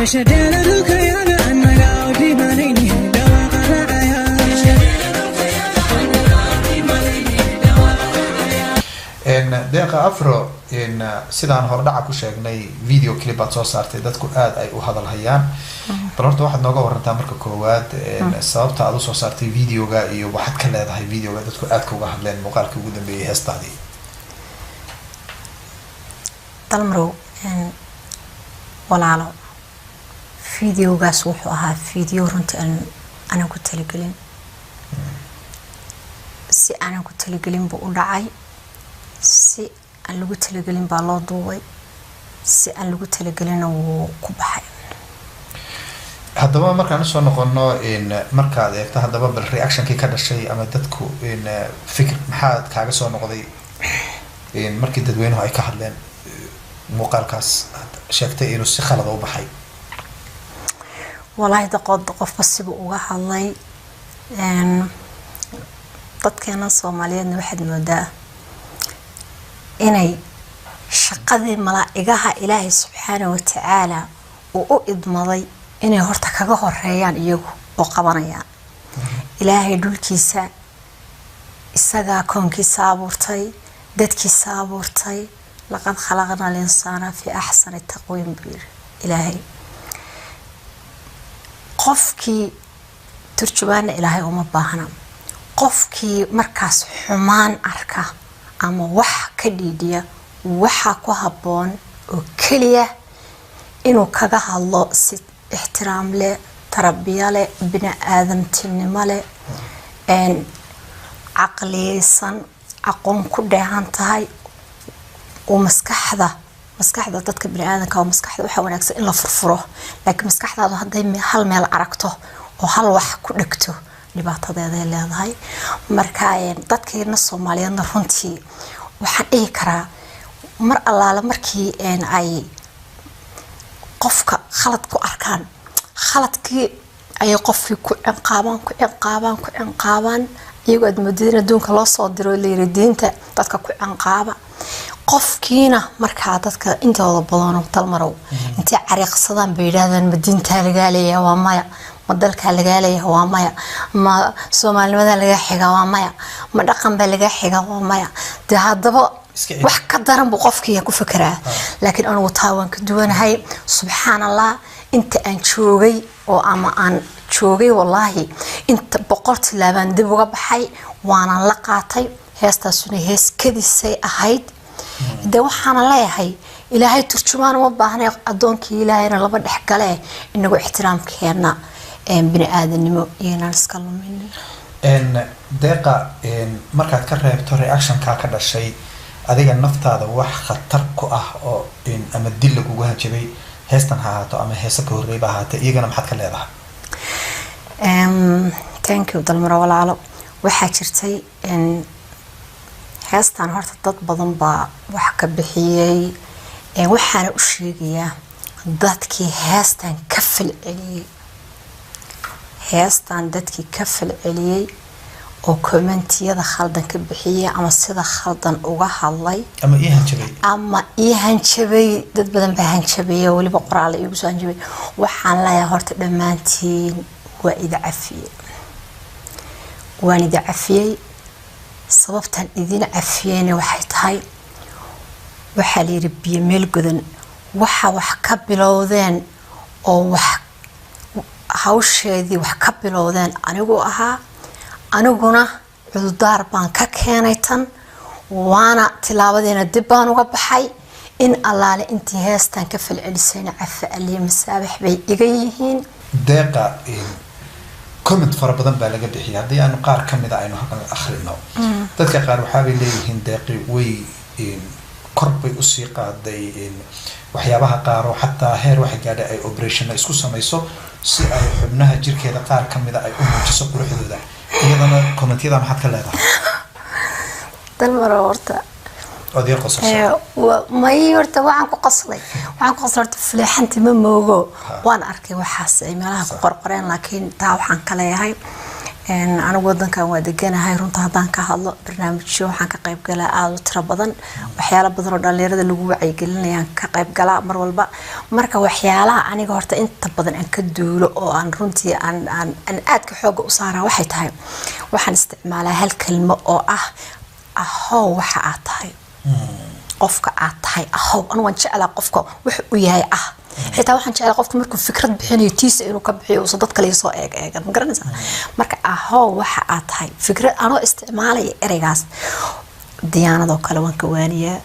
Meesha dheela dhulkayaga annaga oo dhimanayni dhawaaqa raacaya. Deeqa Afro, sidaan hordhaca ku sheegnay, video clip baad soo saartay, dadku aada ay u hadal hayaan. Bal horta waxaad nooga warantaa marka koowaad sababta aad usoo saartay videoga iyo waxaad ka leedahay videoga dadku aadka uga hadleen muuqaalkii ugu dambeeyay heestaadii. Dalmarow walaalo, videogaas wuxuu ahaa video runtii aanan ku talagelin, si aanan ku talagelin buu u dhacay, si aan lagu talagelin baa loo duubay, si aan lagu talagelinna wuu ku baxay. Haddaba markaan usoo noqono, markaad eegto haddaba bal reactionkii ka dhashay ama dadku fikir maxaa kaaga soo noqday markii dadweynuhu ay ka hadleen muuqaalkaas aad sheegtay inuu si khalada u baxay? Walaahi daqood qofba sibuu uga hadlay. Dadkeena Soomaaliyeedna waxaad moodaa inay shaqadii malaa'igaha Ilaahay subxaana watacaala uu u idmaday inay horta kaga horeeyaan iyagu oo qabanayaan. Ilaahay dhulkiisa isagaa koonkiisa abuurtay, dadkiisa abuurtay. Laqad khalaqna alinsaana fi axsani taqwiim buu yiri Ilaahay. Qofkii turjumaana Ilaahay uma baahna. Qofkii markaas xumaan arka ama wax ka dhiidhiya, waxa ku habboon oo keliya inuu kaga hadlo si ixtiraam leh, tarbiya leh, bini aadamtinimo leh, caqliyeysan, aqoon ku dheehan tahay uu maskaxda dadka bini aadamka oo maskaxda waxaa wanaagsan in la furfuro, laakiin maskaxdaadu hadday hal meel aragto oo hal wax ku dhegto, dhibaatadeeday leedahay. Marka dadkeena Soomaaliyeedna runtii waxaan dhihi karaa mar allaale markii ay qofka khalad ku arkaan, khaladkii ayay qofkii ku ciqaabaan, ku ciqaabaan, ku ciqaabaan, iyagoo aad moodid in adduunka loo soo diro layiri diinta dadka ku ciqaaba qofkiina. Markaa dadka intooda badano, Dalmarow, intay cariiqsadaan bay yidhaahdaan: ma diintaa lagaa leeyahay? Waa maya. Ma dalkaa lagaa leeyahay? Waa maya. Ma soomaalinimadaa lagaa xigaa? Waa maya. Ma dhaqan baa lagaa xigaa? Waa maya. Dee haddaba wax ka daran buu qofkii ku fekeraa. Laakiin anigu taa waan ka duwanahay. Subxaan Allah, inta aan joogay oo ama aan joogay, wallaahi inta 100 tilaabaan dib uga baxay, waanan la qaatay. Heestaasuna hees kadisay ahayd. Dee waxaana leeyahay Ilaahay turjumaan uma baahnay, addoonkii Ilaahayna laba dhex gale. Inagu ixtiraamkeena bini aadanimo iyoynaan iska luminin. Deeqa, markaad ka reebto reactionkaa ka dhashay, adiga naftaada wax khatar ku ah oo ama dil lagugu hanjabay, heestan ha ahaato ama heese ka horreyba ahaatee, iyagana maxaad ka leedahay? Thank you, Dalmaro walaalo. Waxaa jirtay heestan horta dad badan baa wax ka bixiyey. Waxaana u sheegayaa dadkii heestan ka falceliyey, heestan dadkii ka falceliyey oo commentiyada khaldan ka bixiyey ama sida khaldan uga hadlay ama ii hanjabay ama ii hanjabay. Dad badan baa hanjabay oo weliba qoraal iigu soo hanjabay. Waxaan leeyahay horta dhammaantiin waa idi cafiyey, waan idi cafiyey. Sababtaan idin cafiyeyna waxay tahay, waxaa layidhi biyo meel godan waxa wax ka bilowdeen oo wax hawsheedii wax ka bilowdeen anigu ahaa, aniguna cududaar baan ka keenay tan, waana tilaabadiina dib baan uga baxay. In allaale intii heestan ka falcelisayna cafa aliya masaabax bay iga yihiin. Deeqa, comment fara badan baa laga bixiyay. Haddii aanu qaar ka mida aynu halkan akhrino, dadka qaar waxaabay leeyihiin Deeqi way kor bay usii qaaday waxyaabaha qaar oo xataa heer waxay gaadhay ay operationna isku samayso si ay xubnaha jirkeeda qaar ka mida ay u muujiso quruxdooda. Iyadana commentiyada maxaad ka leedahay? Dalmaro, horta ood yar qosasho. May, horta waxaan ku qoslay horta fuleexanti ma moogo. Waan arkay waxaas ay meelaha ku qorqoreen, laakiin taa waxaan ka leeyahay Anigu wadankan waa deganahay. Runta haddaan ka hadlo, barnaamijyo waxaan ka qayb galaa aada u tiro badan, waxyaalo badan oo dhalinyarada lagu wacyigelinayaan ka qayb galaa mar walba. Marka waxyaalaha aniga horta inta badan aan ka duulo oo aan runtii aan aadka xooga u saaraa waxay tahay, waxaan isticmaalaa hal kelmo oo ah "Ahow waxa aad tahay". Qofka aad tahay ahow. Anigu waan jeclaa qofka wax uu yahay ah. Xitaa waxaan jeclaa qofka markuu fikrad bixinayo tiisa inuu ka bixiyo, uusan dad kale soo eeg eegan, ma garanaysaa? Marka ahow waxa aad tahay, fikrad anoo isticmaalaya ereygaas, diyaanadoo kale waan ka waaniyaa,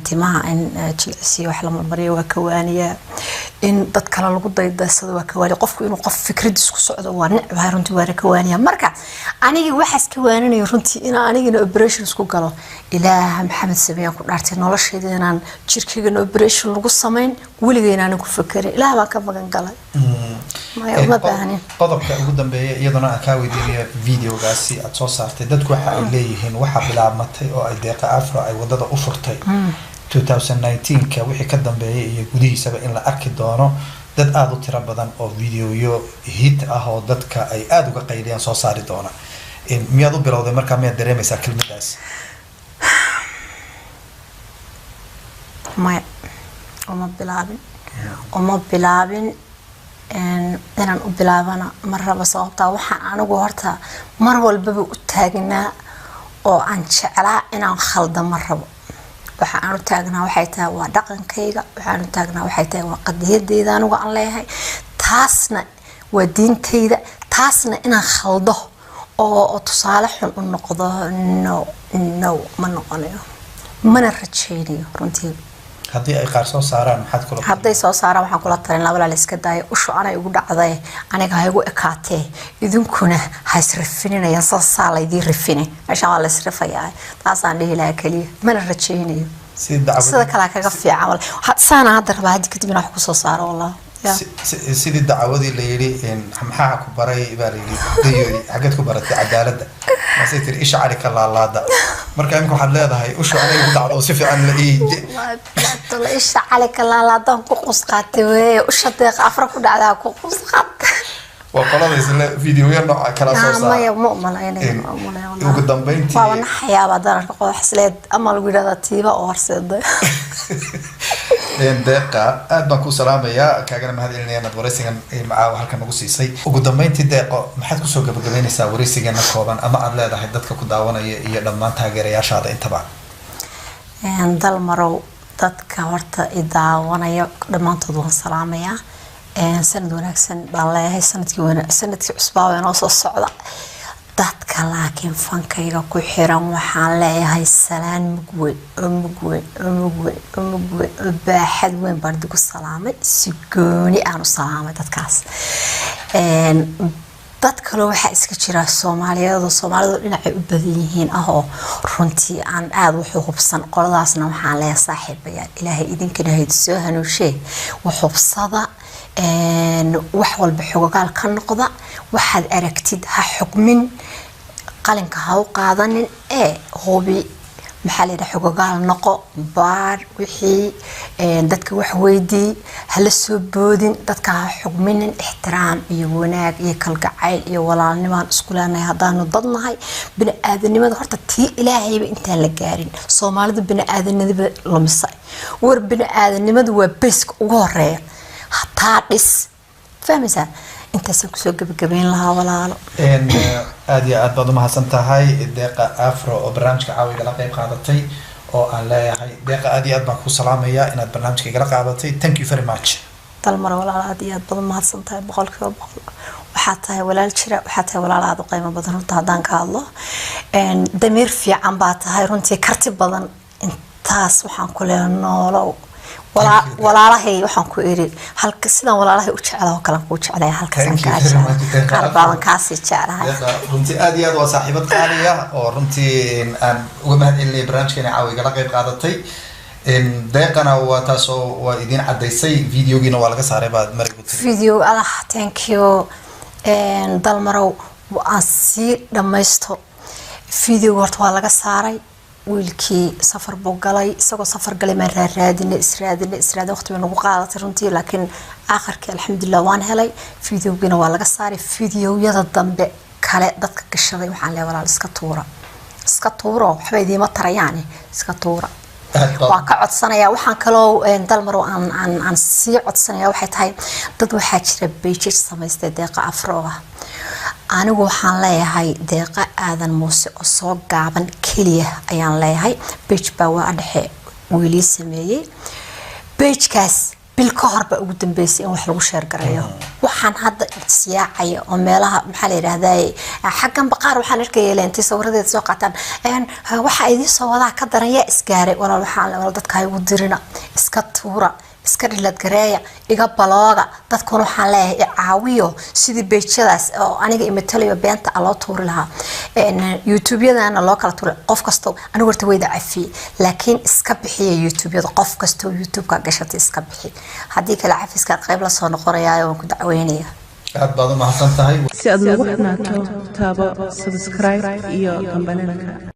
timaha in jilcisiyo wax la marmariyo waa ka waaniyaa, in dad kale lagu daydaysado waa ka waaniya, qofku inuu qof fikradiis ku socdo waa necbahay runtii, waana ka waaniyaa. Marka anigii waxaas ka waaninayo runtii inaan anigina operation isku galo, Ilaaha Maxamed sameeyaan ku dhaartay, noloshayda inaan jirkaygana operation lagu samayn weligay inaanan ku fakerin, Ilaah baan ka magan galay. Maya, uma baahnin. Qodobka ugu dambeeya iyaduna aan kaa weydiinayo, videogaasi aad soo saartay, dadku waxa ay leeyihiin waxaa bilaabmatay oo ay Deeqa Afro ay wadada u furtay 2019ka wixii ka dambeeyay iyo gudihiisaba in la arki doono dad aada u tiro badan oo videoyo hit ah oo dadka ay aada uga qayliyaan soo saari doona. Miyaad u bilowday markaa? Miyaad dareemaysaa kelmadaas? Maya, uma bilaabin, uma bilaabin. Inaan u bilaabana ma rabo, sababtaa waxaan anigu horta mar walbaba u taagnaa oo aan jeclaa inaan khalda ma rabo. Waxa aan u taagnaa waxay tahay waa dhaqankayga, waxaan u taagnaa waxay tahay waa qadiyadeyda anigu aan leeyahay, taasna waa diintayda. Taasna inaan khaldo oo tusaale xun u noqdo, no, no, ma noqonayo, mana rajaynayo runtii. Haddii ay qaar soo saaraan, maxaad kula Hadday soo saaraan, waxaan kula talin laba la iska daayo. Ushu anay igu dhacday, aniga ha igu ekaatee, idinkuna ha isrifininayaan. Saasaa laydii rifine, meeshaan waa la isrifayaa. Taasaan dhihi lahaa keliya, mana rajaynayo. Si dacwadii Sida kalea kaga fiican saana hadda rabaa haddi kadib inaan wax kusoo saaro wallah. Ya. Sidii dacwadii la yidhi, "Maxaa ku baray?" baa la yidhi, dayoy, "Xaggeed ku baratay cadaaladda?" Maasay tiri, "Isha cali ka laalaada." Marka imika waxaad leedahay ushu anay igu dhacdo oo si fiican la ii Tolo isha cali ka laalaadaan ku qus qaatay weeye. Usha Deeqa Afra ku dhacdaa ku qus qaatay. Waa qolada isle videoya nooca kala soo saara. Maya, ma umalaynaya, ma umalaynaya wallahi. Ugu dambeyntii Waaba naxayaaba haddaan arko qodax isleed ama lagu yidhahdaa tiiba oo horseeday. Deeqa, aad baan ku salaamayaa, kaagana mahad celinaya inaad wareysigan macaawa halkan nagu siisay. Ugu dambeyntii Deeqo, maxaad kusoo gabagabeynaysaa wareysigeena kooban ama aad leedahay dadka ku daawanaya iyo dhammaan taageerayaashaada intaba? Dalmarow, dadka horta i daawanaya dhammaantood waan salaamayaa. Sanad wanaagsan baan leeyahay, sanadkii sanadkii cusbaa waa inoo soo socda. Dadka laakiin fankayga ku xiran waxaan leeyahay salaan mug weyn oo mug weyn oo mug weyn oo mug weyn oo baaxad weyn baan idigu salaamay, si gooni aan u salaamay dadkaas. Dad kaloo waxaa iska jira Soomaaliyeed oo Soomaalidu dhinacay u badan yihiin ah oo runtii aan aada wax u hubsan. Qoladaasna waxaan leeyahay, saaxiibayaal, Ilaahay idinkana haydi soo hanuushee, wax hubsada, wax walba xogogaal ka noqda. Waxaad aragtid ha xugmin, qalinka ha u qaadanin ee hubi, maxaa la yidhaha, xogogaal noqo, baar wixii, dadka wax weydii, hala soo boodin, dadka ha xugminin. Ixtiraam iyo wanaag iyo kalgacayl iyo walaalnimaan isku leenahay haddaanu dad nahay. Bini-aadanimada horta tii Ilaahayba intaan la gaarin, Soomaalidu bini-aadanimada lumisay. War bini-aadanimadu waa beyska ugu horeeya, hataa dhis fahmaysaa. Intaasaan kusoo gebagabeyn lahaa, walaalo. Aad iyo aad baad umahadsan tahay Deeqa Afro oo barnaamijka caawa igala qeyb qaadatay, oo aan leeyahay Deeqa, aad iyo aad baan ku salaamayaa inaad barnaamijka igala qaadatay. Thank you very much. Dalmar walaal, aad iyo aad baad umahadsan tahay, 100%. Waxaa tahay walaal jira, waxaa tahay walaal aada u qiimo badan. Runta haddaan ka hadlo, damiir fiican baa tahay runtii, karti badan. Intaas waxaan ku leeyahay noolow. Thank you. Walaalahay waxaan ku iri halka sidaan walaalahay u jeclaha oo kale kuu jeclaya halkaasaan Thank you kaa very jeclahay. much, Deeqa. Qaar baaban kaasii jeclahay. Deeqa runtii aad iyo aad waa saaxiibad qaaliya oo runtii aan uga mahad celinaya barnaamijkeena caawa igala qeyb qaadatay. Deeqana waa taasoo waa idiin cadaysay, videogiina waa laga saaray baad marigu tiri. Video allah, thank you. Dalmarow, aan sii dhammaysto. Videoga horta waa laga saaray. Wiilkii safar buu galay. Isagoo safar galay maan raaraadinay, israadinay, israadin, waqti bay nagu qaadatay runtii, laakiin aakhirkii alxamdulilah waan helay. Videogiina waa laga saaray. Videoyada dambe Kale dadka gashaday waxaan leeyahay, walaal, iska tuura, iska tuuro, waxba idiima tarayaani, iska tuura. Aad baad- Waan ka codsanaya. Waxaan kaloo Dalmar oo aan sii codsanaya waxay tahay, dad waxaa jira pages samaystay Deeqa Afro ah. Anigu waxaan leeyahay Deeqa Aadan Muuse oo soo gaaban keliya ayaan leeyahay. Page baa waa dhexe wiilii sameeyey pagekaas. Bil ka hor baa ugu dambeysay in wax lagu share gareeyo. Waxaan hadda siyaacaya oo meelaha, maxaa la yidhaahdaa, xaggan baqaar waxaan arkaya intay sawiradeeda soo qaataan, waxaa idiin soo wadaa ka daran yaa isgaaray. Walaal, waxaan walaal dadka ha igu dirina, iska tuura, iska delete gareeya, iga block-ga. Dadkuna waxaan leeyahay i caawiyo sidii page-yadaas oo aniga imatalayo beenta a loo tuuri lahaa, YouTube-yadana loo kala tuuri. Qof kasto anigu horta wayda cafiyey, laakiin iska bixiya YouTube-yada. Qof kastoo YouTube-ka gashatay iska bixi, haddii kale cafiska qayb lasoo noqonayaa, waan ku dacweynaya. Aad baad u mahadsan tahay. Si aad noogu xidhnaato, taabo subscribe iyo gambaleelka.